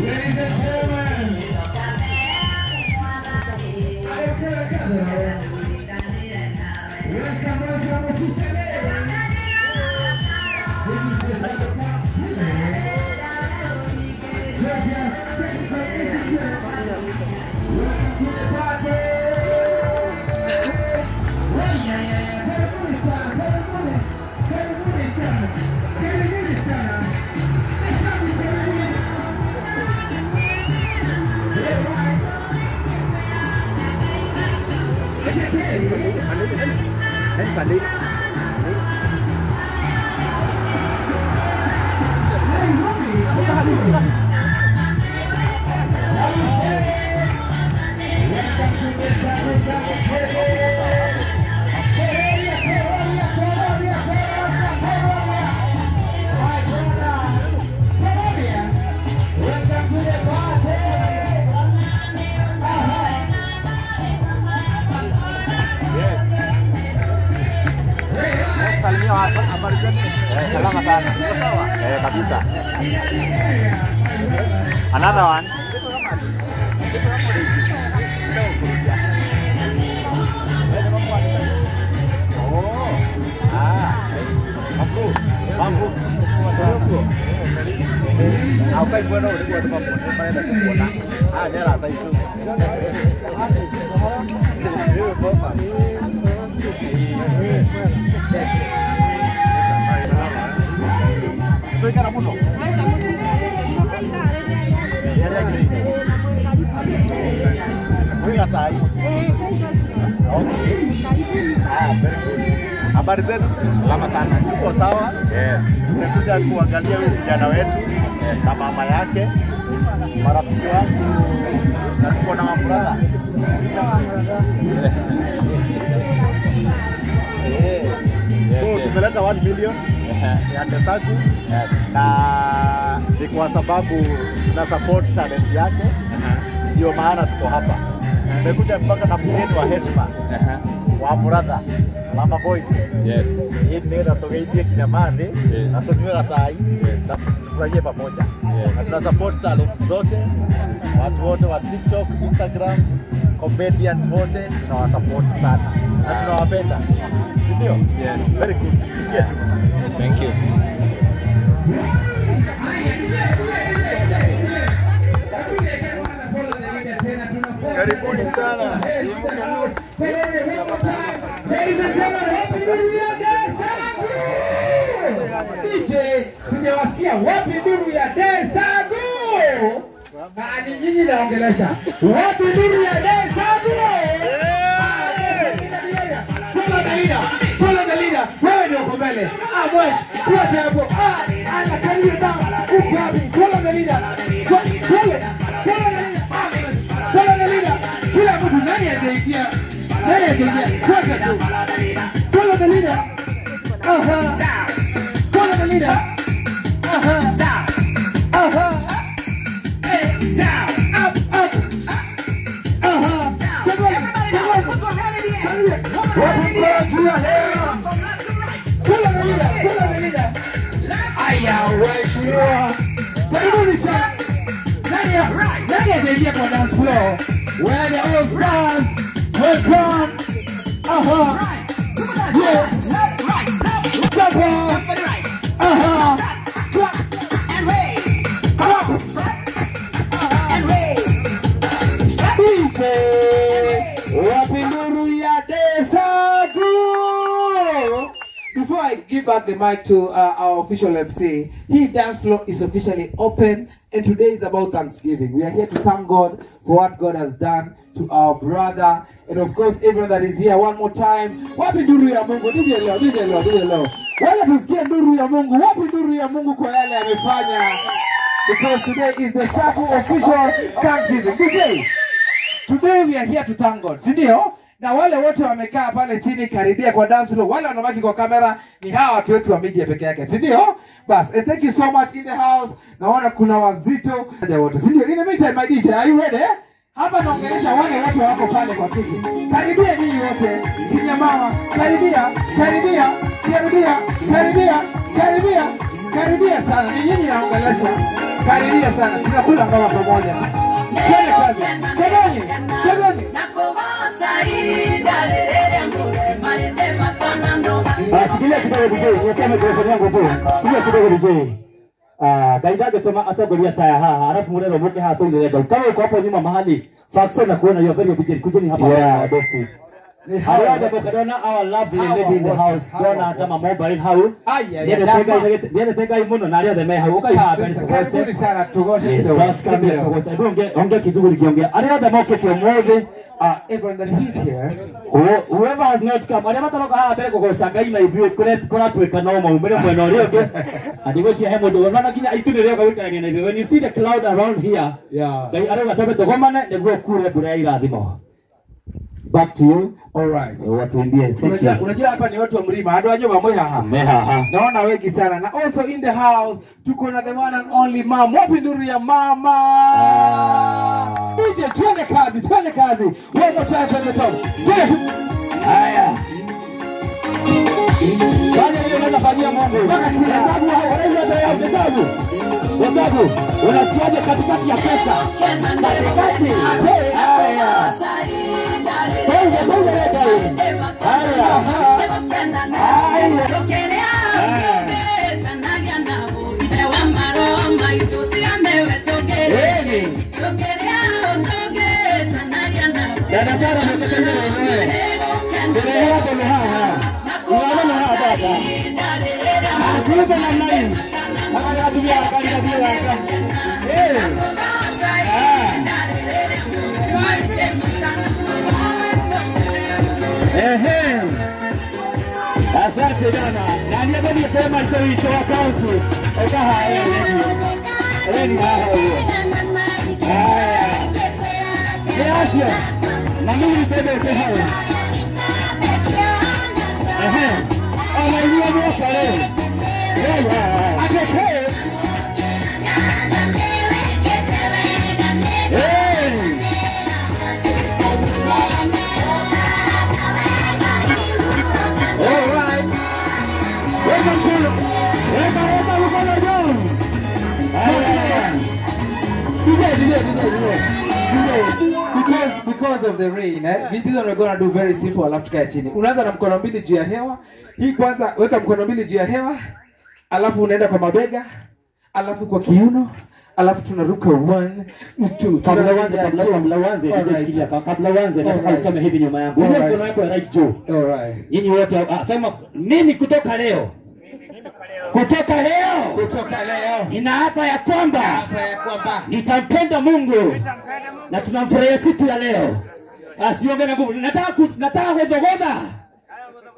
Ladies and gentlemen, welcome, welcome officially. This is the welcome to the party. Salama sana. Kabisa. Another one. Oh. Ah. Mambo. Mambo. Au kai bwana ulikuwa tumapo kuona. Ah, nera taitu. Habari zenu? Salama sana. Tuko sawa? Yes. Tumekuja kuangalia huyu kijana wetu na mama yake, marafiki wangu, na tuko na mabrother. So tumeleta 1 million ya Desagu. Na ni kwa sababu tuna support talent yake. Ndio maana tuko hapa. Tumekuja mpaka na mgeni wa heshima wa brother Mama Boys. Yes. Hii ni tugeithie kinyamani na tunywe gacai na tufurahie pamoja. Na tuna support talent zote, watu wote wa TikTok, Instagram, comedians wote tunawasupport sana na tunawapenda. Si ndio? Yes. Very good. Tukie tu. Thank you. Karibuni sana. Ladies and gentlemen, happy New Year Desagu! DJ, sijawasikia wapi nuru ya Desagu? Na ni nyinyi naongelesha. Wapi nuru ya Desagu? Follow the leader, follow the leader. Wewe ndio uko mbele. Ah, mwesh, tuache hapo. Ah, ana carry down. Uko wapi? Follow the leader. Follow, follow the leader. Follow the leader. Kila mtu nani ataingia? Nani ataingia? Tuache tu. Follow the leader. Aha. Follow the leader. Aha. Aha. Hey, down. Up, up. Aha. Follow the leader. Follow the leader. Aya, waheshimiwa. Karibuni sana. Nani ataingia kwa dance floor? Where the old stars welcome. Aha. Yeah. Clap. Aha. Clap and wave. Clap and wave. DJ, wapi nuru ya Desagu? Before I give back the mic to our official MC, hii dance floor is officially open, and today is about Thanksgiving. We are here to thank God for what God has done to our brother, and of course everyone that is here. One more time, wapi nduru ya Mungu? DJ leo, DJ leo, DJ leo. Wala tusikie nduru ya Mungu. Wapi nduru ya Mungu kwa yale amefanya? Because today is the Desagu official Thanksgiving. DJ, today we are here to thank God. Si ndio? Na wale wote wamekaa pale chini karibia kwa dance floor, wale wanabaki kwa kamera ni hawa watu wetu wa media peke yake, si ndio? Bas, and thank you so much in the house. Naona kuna wazito wote, si ndio? In the meantime, my DJ, are you ready? Hapa naongelesha wale wote wako pale kwa kiti. Karibia nyinyi wote, kina mama, karibia, karibia, karibia, karibia, karibia, karibia sana. Ni nyinyi naongelesha. Karibia sana. Tunakula ngoma pamoja. Twende kazi. Twendeni. Twendeni. Shikilia kidogo DJ, niwekee microphone yangu juu. Shikilia kidogo DJ. Gaidage toma atongoria taya haha, alafu murero muke haha tuinire ngau. Kama uko hapo nyuma mahali, Faxon na kuona you are very obedient. Kujeni hapa. Yeah. Bosi. Harada Bokadona, our lovely lady in the house. Dona Dama mobile hau. Niendete Ngai muno na arĩa othe me hau. Ũkai haha mbere tũgoce. Karibuni sana tugoce kidogo. Sasa kambia tũgoce. Hebu ongea Kizungu nikiongea. Arĩa othe mokĩte ũmũthĩ, Everyone that is here, whoever has not come, arĩa mataroka haha mbere kũgoca Ngai na ithuĩ kũratuĩka no maumĩre mwena ũrĩa ũngĩ. Na ndigwĩciria he mũndũ ũrona nginya itu nĩ rĩoka gũikarania na ithuĩ. When you see the cloud around here, yeah. Ngai arauga twambe tũgomane nĩguo kure mbura ya irathimo. Back to you. All right. Watuimbie. Thank you. Unajua hapa ni watu wa mlima. Hadu wajua mwe haha. Mwe haha. Naona wengi sana. Na also in the house tuko na the one and only mom. Wapi nduru ya mama? DJ twende kazi, twende kazi. One more time from the top. Twende. Haya. Fanya hiyo ndio nafanyia Mungu. Hesabu hao, wanaweza tayari hesabu. Hesabu. Unasikiaje katikati ya pesa? Katikati. Haya. Twende, twende twende. Haya. Haya. Dada Sara ametembea mwenyewe. Ndio watu ni haha. Unaona haha dada. Atupe namna hii. Hapa watu ya kali kabisa. Eh. Ehe. Asante dada. Na niye pema msewito wa county. Eka haya. Leni haha huyo. Haya. Gracias. Na mimi nitende hawa. Ehe. Anainua mwaka leo. Ateke. Hey. All right. Weka mkono. Weka weka mkono juu. Haya. DJ DJ DJ DJ. Because of the rain, eh? This one we're gonna do very simple, alafu tukae chini. Unaanza na mkono mbili juu ya hewa. Hii kwanza weka mkono mbili juu ya hewa. Alafu unaenda kwa mabega, alafu kwa kiuno, alafu tunaruka 1 2. Kabla uanze, kabla uanze, shikilia. Kabla uanze, nataka usome hivi nyuma yangu. Wewe mkono wako ya right juu. All right. Nyinyi wote sema mimi kutoka leo. Kutoka leo. Kutoka leo. Ninaapa ya kwamba nitampenda Mungu. Na tunamfurahia siku ya leo. Asionge na nguvu. Nataka kudhogodha.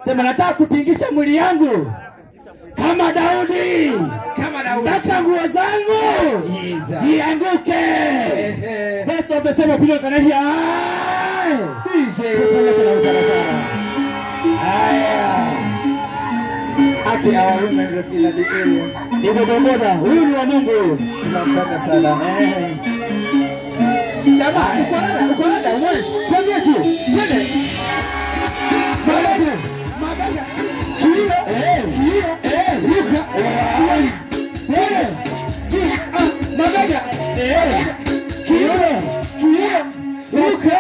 Sema nataka kutingisha mwili yangu kama Daudi. Kama Daudi. Nataka nguo zangu zianguke. That's of the same opinion can I hear? DJ. Haya. Ati our women rep in the area. Ni bodaboda. Huyu ni wa Mungu. Tunampenda sana. Jamaa, uko rada, mwesh. Twende tu. Twende. Mabega. Mabega. Kiuno. Kiuno. Ruka. Twende. Mabega. Kiuno. Kiuno. Ruka.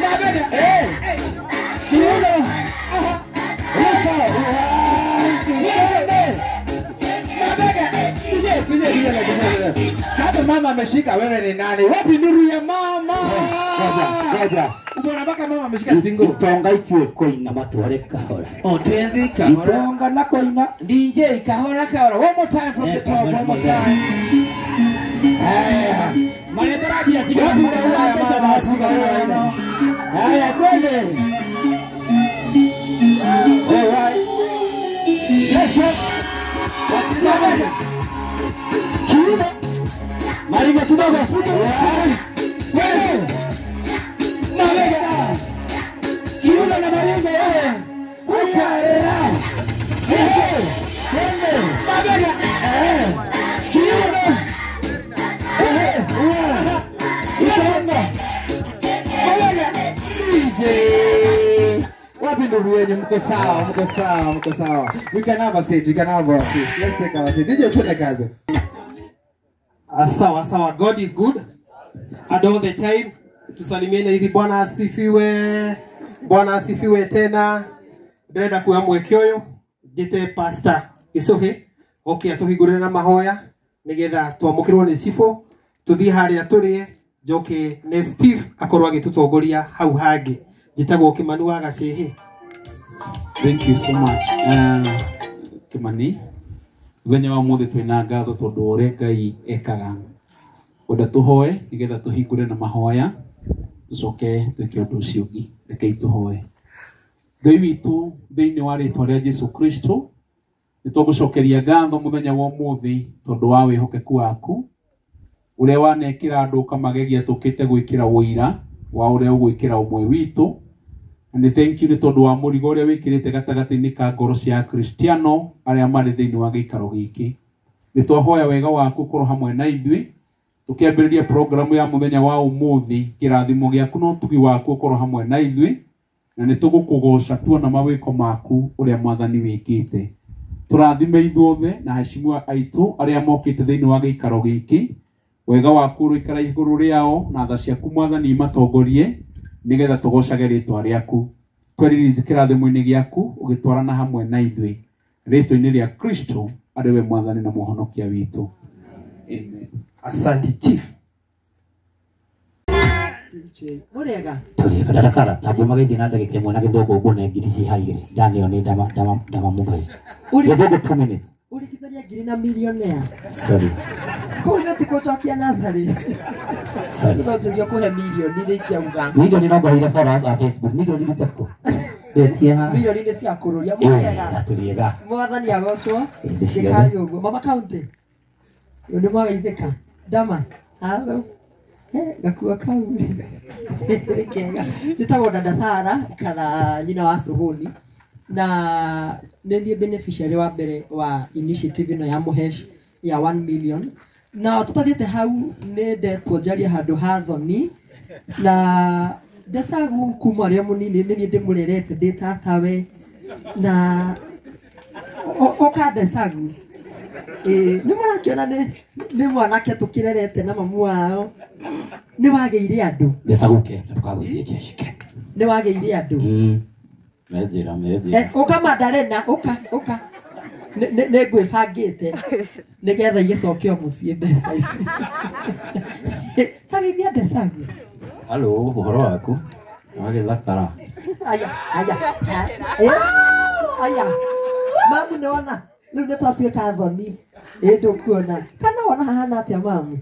Mabega. Kiuno. Ruka. Mabega. DJ. Hapa mama ameshika, wewe ni nani? Wapi nuru ya mama? Ngoja. Umeona mpaka mama ameshika singo. Itonga itiwe koina matware kahora. Oh, twenzi kahora. Itonga na koina. DJ kahora kahora. One more time from the top, one more time. Haya. Malembaradi ya siga. Wapi maua ya mama? Haya, twende. All right. Let's go. What's the Kiuno. Maringo kidogo. Wewe. Mabega. Kiuno na maringo wewe. Ukarera. Twende. Mabega. Kiuno. nguvu yenu, mko sawa, mko sawa, mko sawa. We can have a seat, we can have a seat. Let's take our seat. DJ, twende kazi. Sawa sawa, God is good and all the time. Tusalimiane hivi, Bwana asifiwe. Bwana asifiwe tena. Ndĩrenda kuoya mweke ũyũ njĩte Pastor Gĩcũhĩ oke atũhingũrĩre na mahoya nĩgetha twamũkĩrwo nĩ cibũ tũthiĩ harĩa tũrĩe, njoke nĩ Steve akorwo agĩtũtongoria hau hangĩ. Njĩtagwo Kĩmani wa Gacĩhĩ. Thank you so much. Kimani, muthenya wa mũthĩ twĩna ngatho tondũ ũrĩa Ngai ekaga. Kwenda tũhoe nĩgetha tũhingũre na mahoya tũcoke twĩke ũndũ ũcio ũngĩ. Rekei tũhoe. Ngai witũ, thĩinĩ wa rĩtwa rĩa Jesu Kristo, nĩtũgũcokeria ngatho mũthenya wa ũmũthĩ tondũ wa wĩhokeku waku ũrĩa wanekĩra andũ ũkamagegia tũkĩte gwĩkĩra ũira wa ũrĩa ũgwĩkĩra ũmwe witũ. Na nĩ thank you nĩ tondũ wa mũrigo ũrĩa wĩkĩrĩte gatagatĩ-inĩ ka ngoro cia Akristiano arĩa marĩ thĩinĩ wa gĩikaro gĩkĩ. Nĩ twahoya wega waku ũkorwo hamwe na ithuĩ tũkĩambĩrĩria programu ya mũthenya wa ũmũthĩ. Kĩrathimo gĩaku na ũtugi waku ũkorwo hamwe na ithuĩ, na nĩ tũgũkũgoca tuona mawĩko maku ũrĩa Mwathani wĩkĩte. Tũrathime ithuothe na heshimiwa aitũ arĩa mokĩte thĩinĩ wa gĩikaro gĩkĩ. Wega waku ũroikara igũrũ rĩao na tha ciaku Mwathani imatongorie nĩgetha tũgocage rĩtwa rĩaku. Tweririze kĩrathimo-inĩ gĩaku ũgĩtwarana hamwe na ithuĩ rĩtwa-inĩ rĩa Kristo arĩ we Mwathani na Mũhonokia witũ. Amen. Asante Chief. Mũrĩega. Tũrĩega darasara tambo magĩthiĩ na ndagĩka ĩmwe na gĩthũngũ ngũne ngiri ci haigĩrĩ ndanĩo nĩ ndamamũhe gĩthũngũ 2 minutes. Ũringithania ngiri na millionaire. Sorry. Kũu nĩ tikũcokia natharĩ. Sorry. Tũtũrio kũhe milioni rĩ ingĩauga. Milioni no ngorire followers a Facebook. Milioni ndute kũ? Ndetie ha. Milioni nĩ cia kũrũria. Mũrĩega. Tũrĩega. Mwathani agocwo. Hĩndĩ ciothe. Gĩkai ũguo. Mama County. Ũyũ nĩ mwageithĩka. Ndama. Halo. Gakua kau. Nĩ kega. Njĩtagwo Dada Sara kana nyina wa Sũhũni, na nĩ niĩ beneficiary wa mbere wa initiative ĩno ya Mũhesh ya 1 million. Na tũtathiĩte hau nĩ ndetwo njarie handũ ha thoni, na Ndecagu kuma arĩa mũnini nĩ niĩ ndĩmũrerete ndĩ tatawe, na ũka Ndecagu. Nĩ mũrakĩona nĩ mwanake tũkĩrerete na mamu wao. Nĩ wagĩire andũ. Ndecagu ke, na ndũkagũithie njeci ke. Nĩ wagĩire andũ. Menjĩra, menjĩra. Ũka Madarena, ũka, ũka. Nĩ ngwĩbangĩte nĩgetha igĩcokio mũciĩ mbeca ici. Ta geithia Ndecagu. Halo, ũhoro waku? Wagĩthakara. Aya, aya. Aya. Mamu nĩ wona, rĩu nĩ twatuĩka thoni. Ĩ ndũkuona. Kana wona hahana atĩa mamu?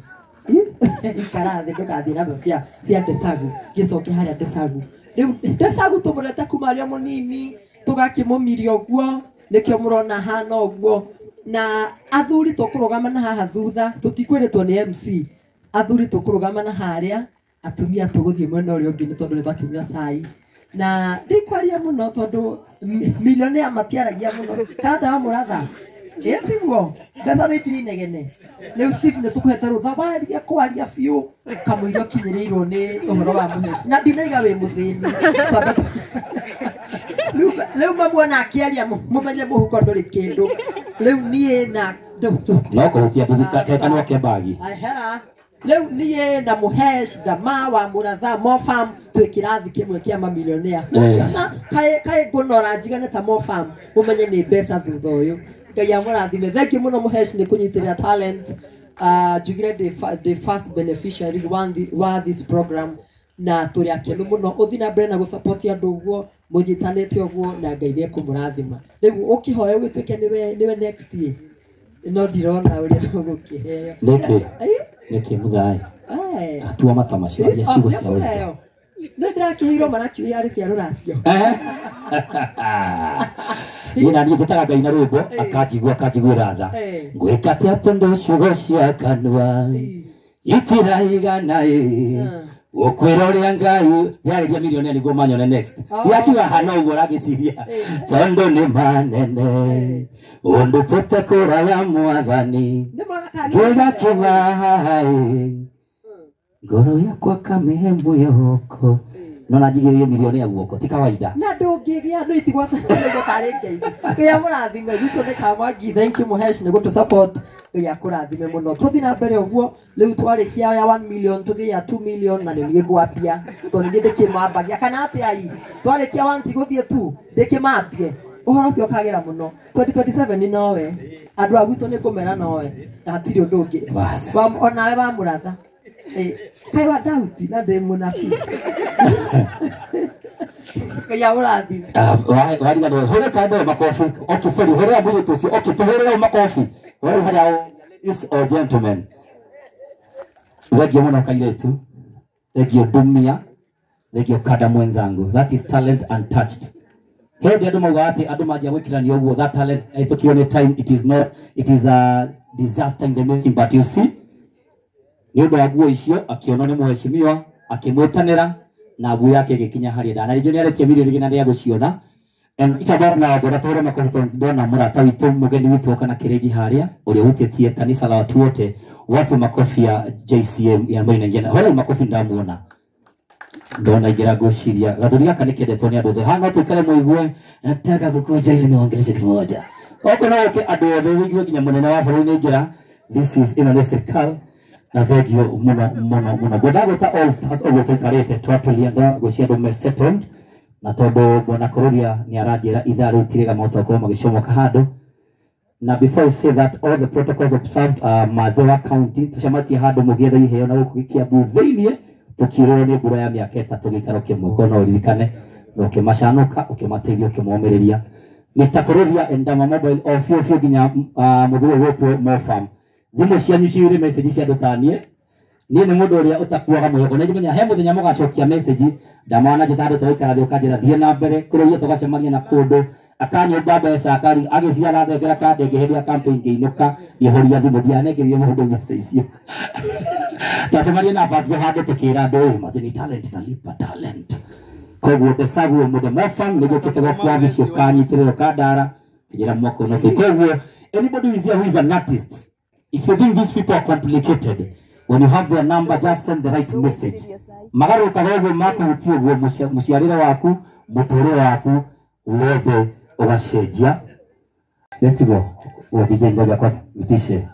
Ikara thĩ ndũgathiĩ nazo cia Ndecagu. Gĩcoke harĩa Ndecagu. Rĩu Ndecagu tũmũrete kuma arĩ o mũnini, tũgakĩmũmiria ũguo, nĩkĩo mũrona hana ũguo. Na athuri tũkũrũgama na haha thutha, tũtikwĩrĩtwo nĩ MC. Athuri tũkũrũgama na harĩa, atumia tũgũthiĩ mwena ũrĩa ũngĩ nĩ tondũ nĩ twakĩnyua cai. Na ndikwaria mũno tondũ millionaire matiaragia mũno. Karata wa mũratha. Ĩ tiguo, mbeca nĩ ikiri inegene. Rĩu Steve nĩ tũkũhete rũtha warie kwaria biũ kamũira ũkinyĩrĩirwo nĩ ũhoro wa Mũhesh. Na ndinaiga wĩ mũthĩni. Rĩu mamuona akĩaria mũmenye mũhuko ndũrĩ kĩndũ. Rĩu niĩ na No kũhutia tũthika kanua ke bagi. Ahera. Rĩu niĩ na Mũhesh Ndama wa Mũratha Mofam twĩ kĩrathi kĩmwe kĩa mamilionea. Kaĩ ngũnora njigane ta Mofam mũmenye nĩ mbeca thutha ũyũ. Ngai amũrathime. Thank you mũno Mũhesh nĩ kũnyitĩrĩra talent. Njugire the first beneficiary wa this program, na tũrĩ akenu mũno. Ũthiĩ na mbere na gũsupport andũ ũguo mũnyitanĩte ũguo, na Ngai nĩ ekũmũrathima. Rĩu ũkĩhoya ũgĩtuĩke nĩwe next year. No ndirona ũrĩa ũgũkĩheo. Nĩkĩ? Nĩkĩ mũthaĩ? Atua mata macio aria ciugo cia wendo. Nĩ ndĩrakĩheirwo marakiuga arĩ cia rũracio. Niĩ na niĩ njĩtaga Ngai na rwĩmbo akanjigua akanjiguĩra tha. Ngwĩka atĩa tondũ ciugo cia kanua itiraigana ĩ. Ũkwĩra ũrĩa Ngai yarĩria millionaire nĩguo manyone next. Ndiakiuga hana ũguo ũragĩciria. Tondũ nĩ manene ũndutĩte kũraya Mwathani. Ngĩgakinya haha ĩ. Ngoro yakwa kamĩhe mwĩhoko. No na njigĩrĩrie milioni ya guoko ti kawaida. Na ndũngĩgĩa andũ itigwata nĩguo tarĩ ngeithi. Ngai amũrathime gwitũ nĩ Kamwangi. Thank you Mũhesh nĩ gũtũ support. Ngai akũrathime mũno. Tũthiĩ na mbere ũguo rĩu twarĩkia ya 1 million tũthiĩ ya 2 million na nĩ niĩ ngwambia tondũ niĩ ndĩkĩmambagia kana atĩa i twarĩkia 1 tigũthiĩ 2 ndĩkĩmambie ũhoro ũcio ũkagĩra mũno 2027 nowe andũ a gwitũ nĩ ngũmera nowe na hatirĩ ũndũ ũngĩ onawe wamũratha kaĩ wa Dauti na ndĩ mũnabii. Ngai amũrathime. Wariganĩrwo hũre kando makobi. Okay, sorry, hũrĩra mũirĩtu ũcio. Okay, tũhũrĩre makobi. Wewe harĩa ladies or gentlemen. Thengio mũno kairĩtu. Thengio ndumia. Thengio kada mwenzangu. That is talent untouched. Hĩndĩ andũ maugaga atĩ andũ manjia gwĩkĩranio ũguo that talent ĩtũkio nĩ time it is not it is a disaster in the making but you see nĩ ũndũ wa nguo icio akĩonwo nĩ mũheshimiwa akĩmwĩtanĩra na nguo yake ĩgĩkinya harĩa nda na rĩngĩ nĩarekia milioni igĩrĩ na rĩa gũciona. And it's about now ngwenda tũhũre makobi tondũ ndona mũrata witũ mũgeni witũ oka na kĩrĩnji harĩa ũrĩa ũhutĩtie kanitha la watu wote wape makobi ya JCM ya ambayo inaingia hũrai makobi ndamuona ndona ingĩra ngwĩciria gathuri gaka nĩkendetwo nĩ andũ othe haha no tũikare mũigue nataka kukuja ili niwaongeleshe kitu moja oko no ũke andũ othe wĩigue nginya mũnene wa bũrũri nĩaingĩra. This is ĩno nĩ serikali na thengio mũno mũno mũno. Ngwendaga gwĩta All Stars ũguo tũikarĩte twaturia ngwĩciria andũ me settled na tondũ bwana Kũrũria nĩ aranjĩra ithaa rĩu tirĩga mahota gũkorwo magĩcomoka handũ. Na before I say that all the protocols observed Mathĩra County tũcematie handũ mũgĩetha iheo na gũkũ Kĩambu thĩiniĩ tũkĩrwo nĩ mbura ya mĩaka ĩtatũ gĩikaro kĩmwe koguo no ũririkane na ũkĩmacanũka ũkĩmateithia ũkĩmomĩrĩria. Mr. Kũrũria and Dama Mobile o biũ biũ nginya mũthuri ũgwĩtwo Mofam thimũ cianyu ciyũire message cia andũ ta niĩ. Niĩ nĩ mũndũ ũrĩa ũtakuaga mwĩhoko nĩ njimenya he mũthenya mũgacokia message ndamwana njĩta andũ tũgaikara thĩ ũkanjĩra thiĩ na mbere kũrũria tũgacemania na kũndũ akanyũmba mbeca akari agĩciara ndengera kandenge hĩndĩ ya campaign ngĩinũka ngĩhoria thimũ ndianengerie mũndũ mbeca icio. Twacemania na Faxo handũ tũkĩra andũ ĩ maze ni talent nalipa talent koguo ndecaguo mũndũ Mofam nĩ njũkĩte gwaku wabici ũkanyitĩrĩra ũkandara kĩnjĩra mwaka ũno tũ. Koguo anybody who is here who is an artist, if you think these people are complicated, when you have their number just send the right message. Magarũkaga ũguo makũhutia ũguo mũciarĩre waku mũtũrĩre waku wothe ũgacenjia. Let's go. Wa DJ ngoja kwa utishe.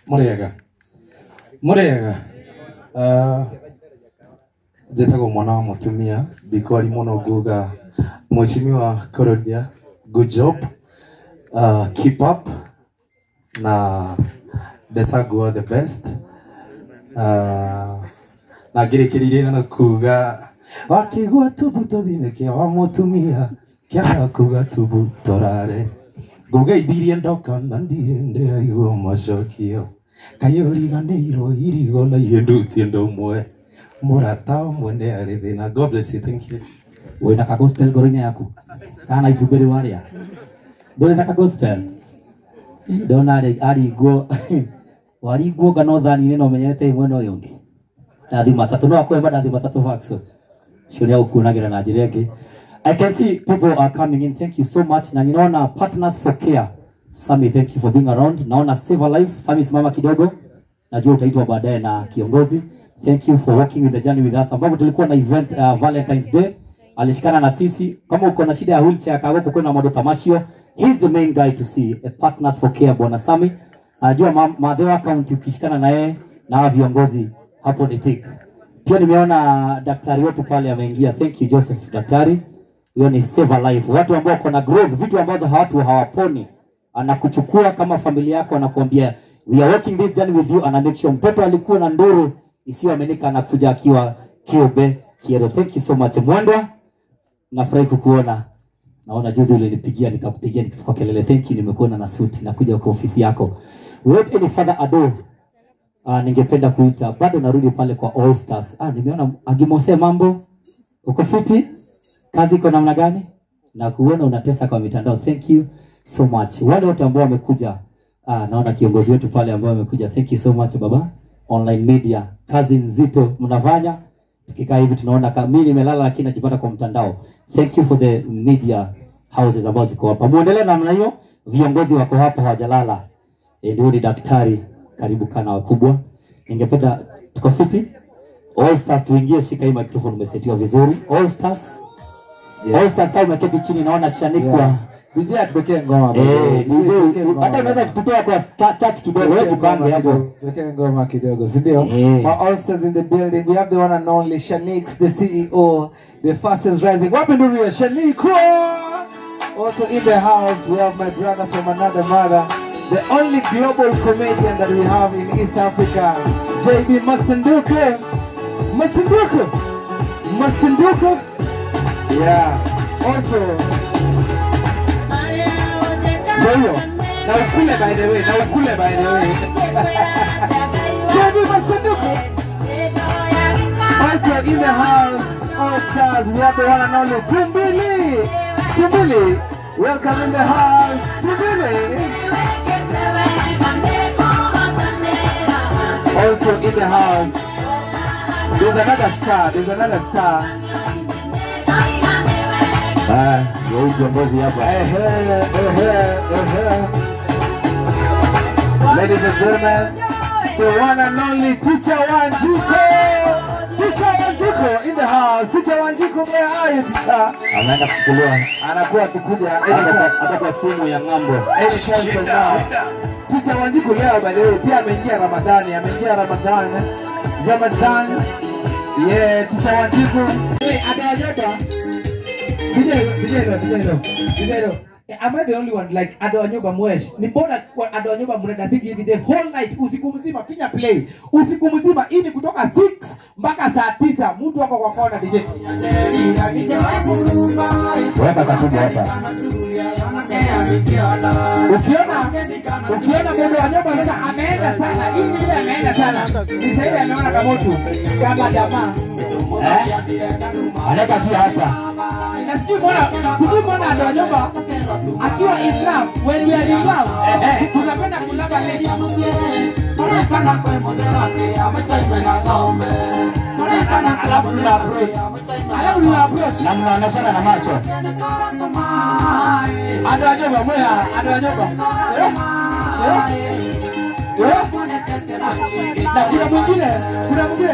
Mũrĩega. Mũrĩega. Njĩtagwo mwana wa mũtumia ndikwari mũno nguga Mheshimiwa Kũrũria good job. Keep up na Desagu the best. Na ngĩrĩkĩrĩrie na kuga wakĩigua tubu tũthinĩ kĩa wa mũtumia kĩaga kuga tubu tũrare ngũgeithirie ndoka na ndirĩ ndĩraigua macokio kaĩ ũriganĩirwo irigo na ihĩndutie ũndũ ũmwe mũrata ũmwe nĩ arĩ thĩna. God bless you, thank you. Wĩna ka gospel ngoro-inĩ yaku kana itumbĩ rĩu warĩa ndũrĩ na ka gospel ndona aringwo waringwo ngano thani-inĩ no ũmenyerete mwena ũyũ ũngĩ ndathi matatũ no akũhe mandathi matatũ Faxo cio nĩ agũkuonagĩra na njĩra ĩngĩ. I can see people are coming in, thank you so much. Na ninaona Partners for Care Sami, thank you for being around. Naona Save a Life Sami, simama kidogo, najua utaitwa baadaye na kiongozi. Thank you for walking with the journey with us ambapo tulikuwa na event Valentine's Day alishikana na sisi. Kama uko na shida ya wheelchair kago kuna maũndũ ta macio, he's the main guy to see. A Partners for Care bwana Sami anajua Mathĩra County ukishikana na yeye na viongozi hapo ni tick. Pia nimeona daktari wetu pale ameingia, thank you Joseph daktari. Hiyo ni Save a Life, watu ambao wako na growth, vitu ambazo watu hawaponi, anakuchukua kama familia yako, anakuambia we are working this journey with you, ana make sure mtoto alikuwa na nduru isiyoaminika anakuja akiwa kiube kiero. Thank you so much Mwendwa, nafurahi kukuona. Naona juzi ulinipigia nikakupigia nikakupa kelele. Thank you, nimekuona na suti nakuja kwa ofisi yako. Without any further ado, ningependa kuita bado narudi pale kwa All Stars. Nimeona Agimose, mambo uko fiti? Kazi iko namna gani? Na kuona unatesa kwa mitandao. Thank you so much. Wale wote ambao wamekuja, naona kiongozi wetu pale ambao wamekuja. Thank you so much baba. Online media, kazi nzito mnafanya. Tukikaa hivi tunaona kama mimi nimelala lakini najipata kwa mtandao. Thank you for the media houses ambazo ziko hapa. Muendelee namna hiyo, viongozi wako hapa hawajalala. Ndio ni daktari, karibu kana wakubwa. Ningependa tuko fiti. All Stars tuingie, shika hii microphone umesetiwa vizuri. All Stars. Yeah. All Stars kama umeketi chini naona Shanikwa. Yeah. DJ atuwekee ngoma. DJ hata unaweza kututoa kwa church kidogo, wewe jipange hapo. Tuwekee ngoma kidogo, si ndio? Our All Stars in the building. We have the one and only Shanix, the CEO, the fastest rising. Wapi ndio ya Shanikwa? Also in the house we have my brother from another mother, the only global comedian that we have in East Africa, JB Masanduku. Masanduku. Masanduku. Yeah. Also Yo, now ukule by the way, now ukule by the way. JB Masanduku. Also in the house, All Stars, we have the one and only Tumbili. Tumbili, welcome in the house, Tumbili. Also in the house, there's another star, there's another star. Ndio kiongozi hapa. Ladies and gentlemen, the one and only Teacher Wanjiku. Teacher Wanjiku in the house. Teacher Wanjiku, where are you, teacher? Anaenda kuchukuliwa. Anakuwa akikuja hata kwa simu ya ng'ambo. Anytime from now. Teacher Wanjiku leo by the way pia ameingia Ramadhani, ameingia Ramadhani. Ramadhani. Yeah, Teacher Wanjiku. Hey, Adawanyota. DJ. Am I the only one like Adawanyota mwesh? Ni mbona kwa Adawanyota mnaenda thinking hivi the whole night, usiku mzima finya play. Usiku mzima hii ni kutoka 6 mpaka saa 9 mtu wako kwa kona DJ. Weka katubu hapa. Ukiona mundu wa nyumba sasa ameenda sana. Hii ile ameenda sana. Ni sasa ameona kama mtu kama jamaa. Anaweka tu hapa. Na sijui mbona ndio nyumba akiwa Islam, when we are in love, tunapenda kulava lady. Alafu tuna approach. Na mnaoneshana na macho. Adawanyota mwea, adawanyota. Na kuna mwingine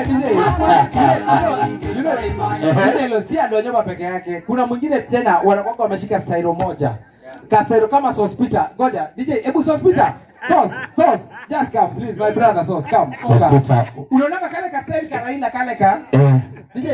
DJ. You know, si Adawanyota peke yake. Kuna mwingine tena wanakuwa wameshika style moja. Kasairo kama Sospita. Ngoja, DJ, hebu Sospita. Sauce, just come please my brother, Sauce, come. Sospita. Unaona kale ka style ka Raila kale ka? DJ.